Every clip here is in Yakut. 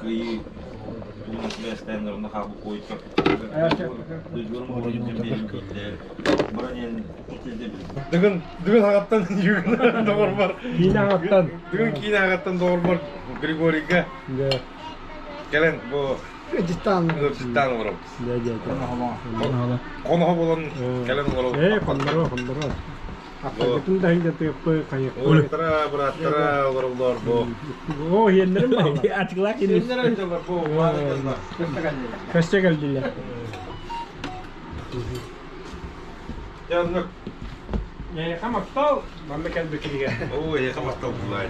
Кыайыы тугун сибээстээн орно хаалбыт куойка Дыгын Дыгын аҕаттан доҕорбор Киинэ аҕаттан. Дыгын киинэ аҕаттан доҕорбор Григорийга кэлэн бу Дьыттаан ыалдьыттаан олоробут. Дьэ дьэ дьэ. Хоноһо буолан кэлэн олоробут. Ээ хонноро хонноро. Аттаргытын да иһин хайык. Уолаттара, бырааттара олороллор бу. Оо, иһиэннэрим бааллар. Атыылаах Сиэннэр ылдьаллар бу, баар ылдьаллар. Көстө кэлдилэр. Дьэ оннук. Эйиэхэ махтал, манна кэлбиккитигэр. Оо, эйиэхэ махтал булаай.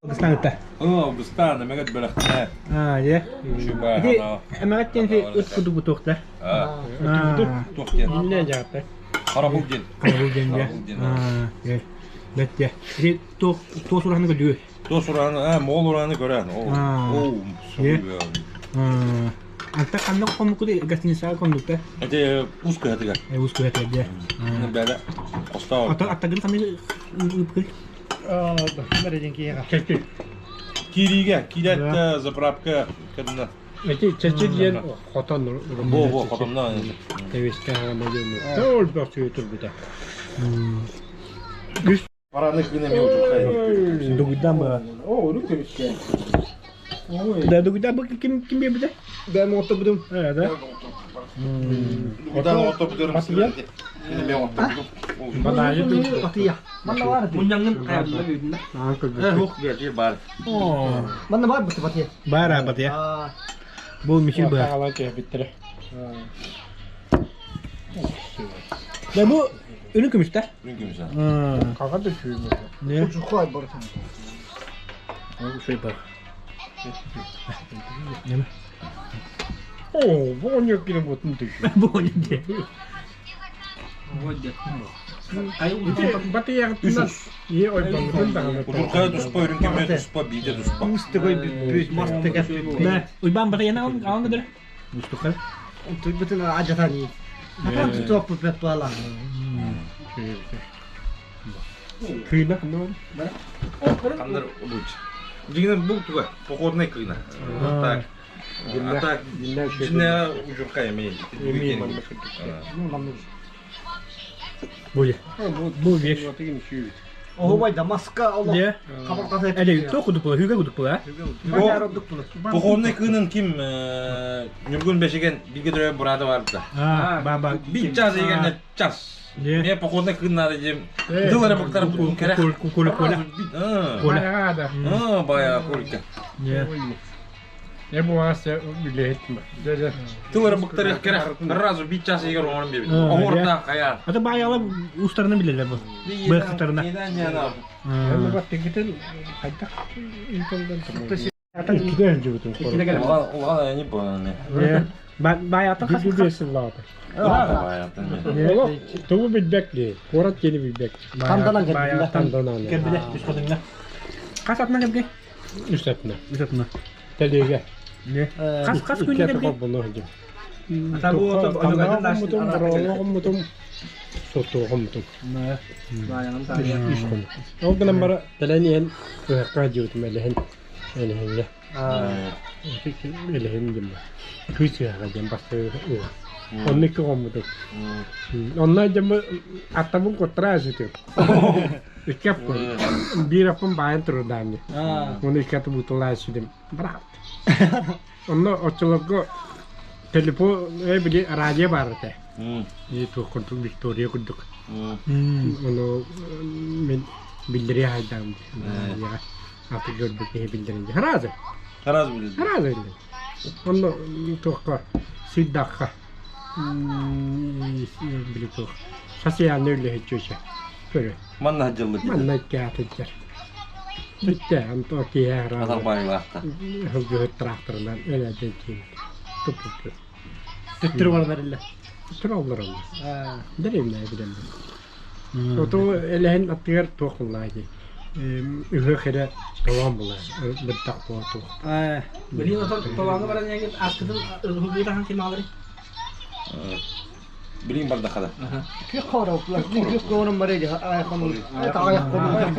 Алгыстаан Оо, алгыстаан, эмэгэт бэлэхтээ. Аа, дьэ. Шуба, Ити хана. эмэгэт диэн ити ыт курдук туохта. Аа, Аа, туох диэн? Иннэ дьаатта. Харабыл диэн. Харабыл диэн дьэ. Харабыл диэн. Аа, дьэ. Бэт дьэ. Ити туох туос ураһаны көрдүгү? Туос урааны, аа, моҕол урааны көрөөн. Оо, Аа. оо, Дьэ. Аа. Анта ханнык хомуккут гостиницаҕа коннукта? Ити ус кыһатыгар. Ус кыһатыгар дьэ. Бэдэ. Хостоо. Ата аттагын ханнык ыыпкый? Чэчир. Киириигэ, киирээт заправка кэннэ. Эти чэчир диэн хотон Бу бу хотонно. Тэвиске хаама диэн. Ол бөхсү турбута. Үс Параны гына мен учурхай. Дугуйдан ба. О, урут көмүскэ. Да дугуйдан бу ким ким биэрбитэ? Бэм оттор будум. Э, да. Удан оттор бүтөрүм силерди. Мен оттор Бадаайы тут. Батыя. Манна бар ди. Мунньаҥҥын хайабыла бүйдүнэ. Аан Э, көрбүт. хух бер бар. Манна бар бу батыя. Баар батыя. Бу мишил баар. Хаалан кэбиттэрэ. Да бу үнү көмүстэ. Күн күмүсэ. Хаға да сүймө. Не? Учухай бар. Шөй бар. Неме? О, бу оньок кини бутун түшү. Бу не? Батыягытынан ие ойбонгутун даҕаны. Учурхай туспа, үрүн кеме туспа, биде туспа. Устыгой бүт мастыга. Да, уйбан батыяна он аон гыдыр. Устукар. Бүтүн ажатани. Атан тутуп бет бала. Кыйна ханна Кандар луч. Дигинен бу туга, походный кыйна. Так. А так, жинне учурхай мен. Бу Бу веш. Оһубай Дамаска олох. Не? Хабар Әле то кудук була, хүгә кудук була. Походный кыынын ким Ньургун Бешиген биге төрө бурады барда. А, ба ба. Бир час дегенде час. Не? Мен походный кыын надо дем. Дылары бактар бутун керек. Коля коля. Коля. Да. А, бая колька. Не. Я бу аса билетме. Дә Тылары бактар керек. Разу бир час егер оңорун бебит. А, Оңорда кая. Ата баяла устарына билелер бу. Быктарына. Хәм бат тегетен кайта интелдән тормый. Икидә җүтү. Улган я не понял. Не. Баята хас. Билбесин лата. Бая. Олох тугу билбек ди. Корат кени билбек. Танданан Баята. Танданан. Кембиле, үс кодыңна. Хас атына кемге? Үстәтенә. Үс атына. Тәлегә. Не. Хас хас күнне кемге? Буны һөҗүм. Ата бу ото Мутум, мутум, сотугум мутум. Үс көн. Ол гынан бара тәләниен кыһакка җүтүм элеһин. Элеһинге. Элеһин дим. Күс яга дем басты. Онны кыгоммутум. Онна дем аттабын коттара сүтүм. Иккеп көн. Бир аппын баян турдааны. Оны иккаты бутулаа сүдүм. Брат. Онно очолорго телефон били радио бар этэ. И туох курдук Виктория курдук. Ону мен биллири хайдаам ди. Аты көрбүт киһи биллэрин ди. Харазы. Раз билет. Харазы биллэр. Онно туохка сыйдахха били туох. Сасыяны үлэһитчүчэ. Көрө. Манна жылы. Манна кээтиджэр. Бүттэ анто киһэ Атар харазы. байлаахта. Хылгыһыт тракторынан элэтин киин. Туппуппут. Төттөрү бар бериле. Тураллар онно. Деревня билем. Ото элэһин аттыгар туох буллаа дии. Үһө хирэ толон булаа. Быттах буо туох. Билин ото толаңы баран ягин аскытын хубута хан ким алыр. Билин бардахада. Күөх хоро, күөх хоронун бар эди, аяқ хонун.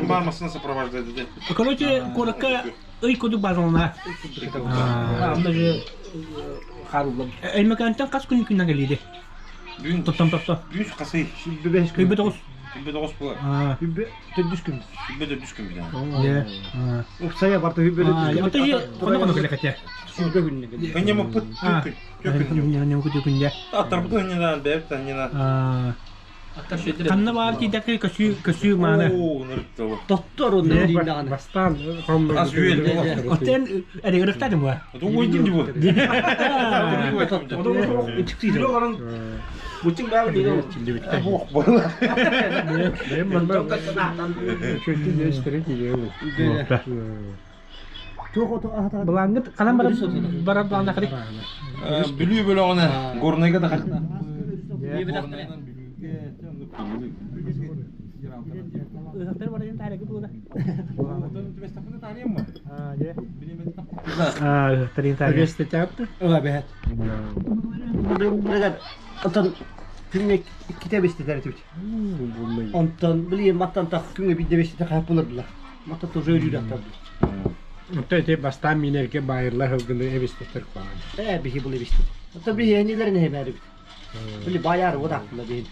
Бар массына сопровождает. Короче, куракка ый кудук базалана. Анда же харулла. Өймөкөнтөн хас күн күннен келиди? Бүгүн Тоттон тотто. Бүгүн қасый. 5 күн. Үйбө тоғыз. Сүбе тоғыз була. Хүббе төдүс күн. Сүбе төдүс күн биден. Упсая барды хүббе төдүс күн. Ата же коно коно келе кете. Сүбе күн. Хынне моппут төкүн. Төкүн. Не күтү күндө. Аттар буту хынне да бәп танина. Канна бар ки дәкә көсү көсү маны. Оо, нырыттылы. Доттор онны дейін Бастан Аз үйел. Отен әде ырыктады ма? Ойдым деп. Бутин баар деген. Ох, бала. Булангыт калан бар бар баланда кадик. Бүлүү бөлөгөнө горныйга да катна. Ыхтар бар ден тарыгы булда. А, де. А, тарин тарыгы. Вести театр. Ага, бәт. Бригад, антон күнгө ките бестетер түт. Онтон биле маттан так күнгө бидде бестетер кайып болор була. Матта тоже өрүр аттар. Онто эти бастан минерге байырлар хылгыны эбистетер куан. Э, бихи була бестет. Онтон бихи энилерин хемери бит. Били баяр одак була бихи.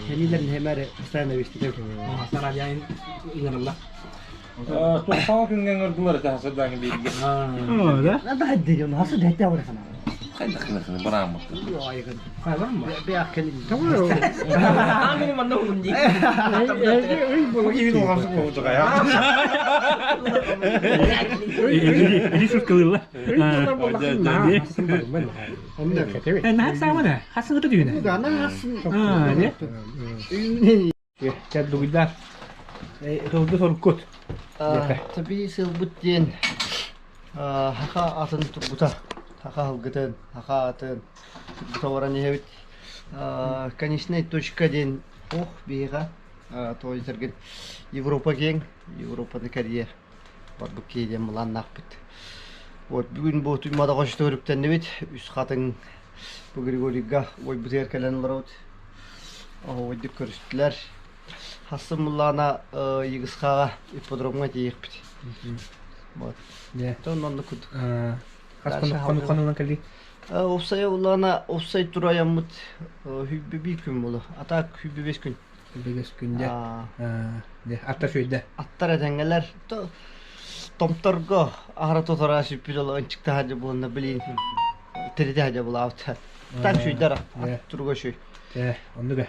Энилерин хемери постоянно бестетер. Сарабияйын ыңырылла. Тоқсан күнген ырдылар это хасырдан берге. О, да? Надо хадде жон, хасы дәтте авыр хана. Қайда қына барамын. Айгын. Кайлар ма? Бе акелин. Ааа, мен манна улум ди. Кийин оғамсық болып жатқа, я. Или шуткалыла. Онда Нахак самана. Хасын гыты дүйүнө. Ана хасын. А, не? Чад дугуйдар. Толду соруккут. Таби сылбыт диэн хака атын турбута. Хака хылгытын, хака атын турбута баран иһэбит. Конечная точка диэн ох биһиэхэ тоойторгин Европа киэҥ, Европаны кэрийэ барбыт киһи диэн былааннаахпыт. Вот бүгүн бу туймада кошто өрүктэннибит. Үс хатын бу Григорийга ойбутугар кэлэн олоробут. Ойдук көрүстүлэр. Хассын муллаана Йыгысхаға ипподромҥа тиийиэхпит. Вот. Не. Тон онно курдук. Хас кону кону кали. Офсай улаана офсай тураяммыт хүббе бир күн болу. Атак хүббе бес күн. Бегес күндө. Не, атта шүйдө. Аттар этеңгелер. Томторго ахара тотора сүппүт ол ынчыкта хажы буолна билин. Тириде хажы булаабыт. Так шүйдер туруга шүй. Э, оннуга.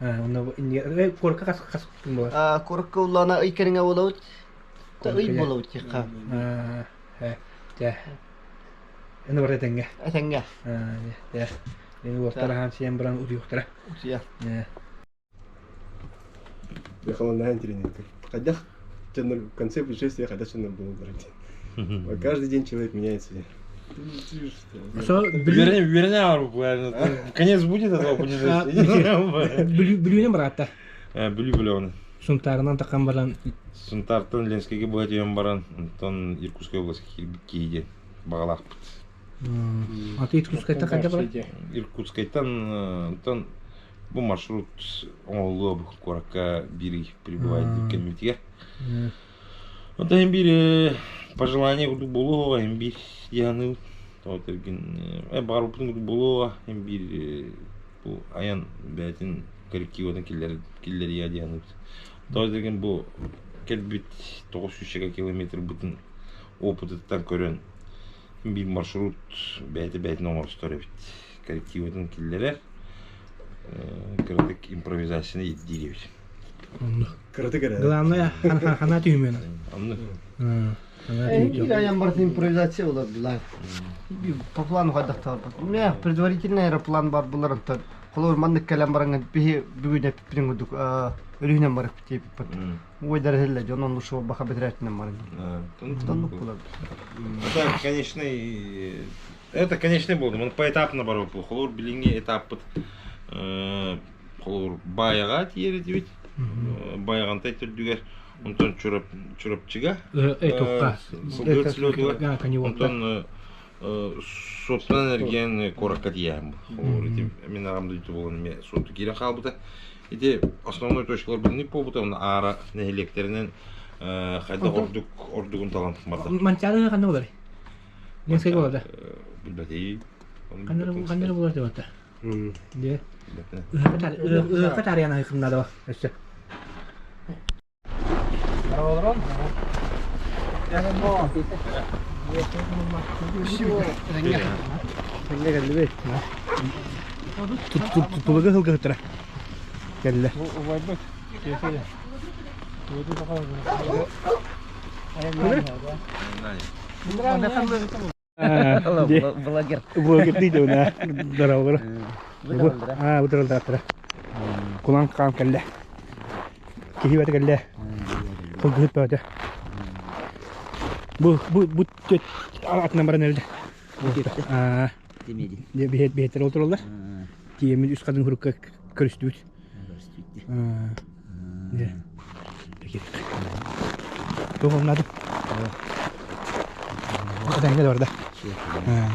Онно инне корка кас кас күн болар. Коркка улаана ый кэриҥэ буолабыт. Ый буолабыт тиэххэ. Э, те. Эне бар этеңге. Этеңге. Те. Эне уоттара хам сиен баран утуйуктара. Утуйа. Э. Ехала на тренинг. Хотя в конце путешествия хотя что надо было брать. Каждый день человек меняется. Со Верне, верне, конец будет этого путешествия? бүлүүнө баратта. Бүлүү бөлөгөнө. Сунтарынан такан баран Сунтартан Ленскийге буга тиен баран, онтон Иркутская область кийде багалаакпыт. Аты Иркутскайта кайда бар? Иркутскайтан онтон бу маршрут оңоллуа бу куоракка бири прибывает деп келмитигер. Онтон бир пожелание курдук болуға эм бир яны тотерген барбытын курдук болуға эм бир бу аян бәтин коллективадан киллер киллер я дияны. Тотерген бу келбит 900 километр бутын опытыттан көрөн бир маршрут бәти бәтин оңорстор эбит. Коллективадан киллерер кырдык импровизацияны иддиребит. Карате карате. Главное, хана түймөн. Анны Бир аян барытын импровизация болар булар. По плану хайдахтар. Мэ предварительный аэроплан бар булар онтон. Холор маннык кэлэн бараҥҥа биһи бүгүн эппитин курдук өлүһүнэн барык тиэппит. Уойдар этэллэр дьон онну шуо баха бэтэрээттинэн баран. Тоннук булар. Это конечный это конечный был. Он поэтапно барып был. Холор билинги этап холор баяга тиери дебит. Баягантай түрдүгер. Онтон чурап чурапчыга. Э, токка. Сылгыр сүлөтүгө. Коневодта. Онтон Суоттунан эргийэн куоракка тиийэһим. Холобур, ити мин аҕам дойду буолан эмиэ суотту киирэн хаалбыта. Ити основной точкалар билинник буолбута, уонна аара нэһилиэктэринэн хайдах ордук ордугун талан барда. Манчаары ханна болар? Ленскэй болар да? Билбэтий. Ханна болар деп атта. Де. Ыһыкка тарыян айхыннады өссө. Тулуга сылгыһыттара кэллэ. Блогер. Блогер дейді оны. Даралары. Аа, бутырылдааттара. Кулан хаан кэллэ. Киһи бата кэллэ. Сылгыһыт бөҕөтө. Бу бу бу атынан баран эрэлдэ. Аа. Биһиэттэр олороллор. Тиэмин үс хадын хурукка көрүстүбүт. Аа. Туох олнады? Атаңга да барда. Аа,